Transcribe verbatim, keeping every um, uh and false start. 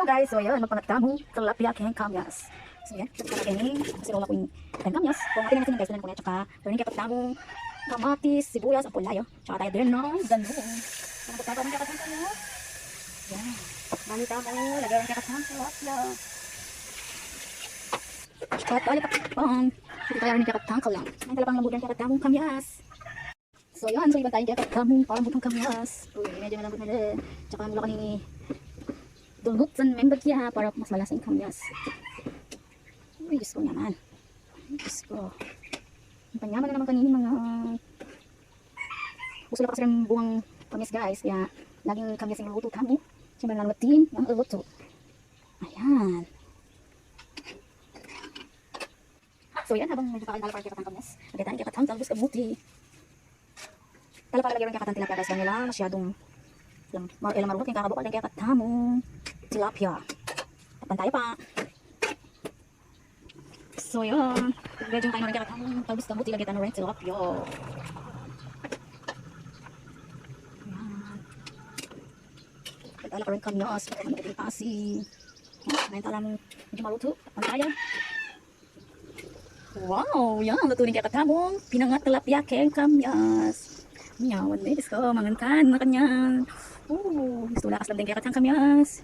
Guys, so yan, magpangat tamu tilapia keng kamyas. So yan, kaya ini, kasi rola ku ing keng kamyas. Kung atin na guys, kunan ku na tsaka, kunan kaya tamu kamatis, sibuyas, ampon layo. Tsaka tayo din ng ganu. Ano ba tayo kaya tamu? Yan. Bali tamu, lagyan kaya tamu tilapia. Tsaka tayo kapang. Hindi tayo rin kaya tamu lang. Ang talapang lambutan kaya tamu kamyas. So yan, so iban tayo kaya tamu para butang kamyas. Uy, medyo malambot na din. Tsaka mula kanini dulngut sa member kaya para mas malasa ing kamyas. Uy, Diyos ko naman. Ay, Diyos ko. Ang panyaman na naman kanini mga gusto na pa kasi rin buwang kamyas guys. Kaya laging kamyas ing luto tamu. Siyempre na natin ang luto. Ayan. So yan, habang medyo kakandala pa rin kaya katang kamyas. Lagyan tayo kaya katang talbos kamuti. Tala pala lagyan kaya katang tilapia guys. Lang nila masyadong lang, ma-, ela marunong kaya kakabukal kaya katamung tilapia. Tapan tayo pa. So yan. Medyo kayo na rin kaya katamung talbos kamuti. Lagyan tayo na rin tilapia. Yan. Tala pa rin kamyas. Ano ka din pasi. Yan, tala mo. Medyo maluto. Tapan tayo. Wow, yan. Luto na ing kekatamung pinangat tilapia keng kamyas. Yan, one minute ko, mangan ka na kanyan. Oh, gusto lakas lang din kekatang kamyas.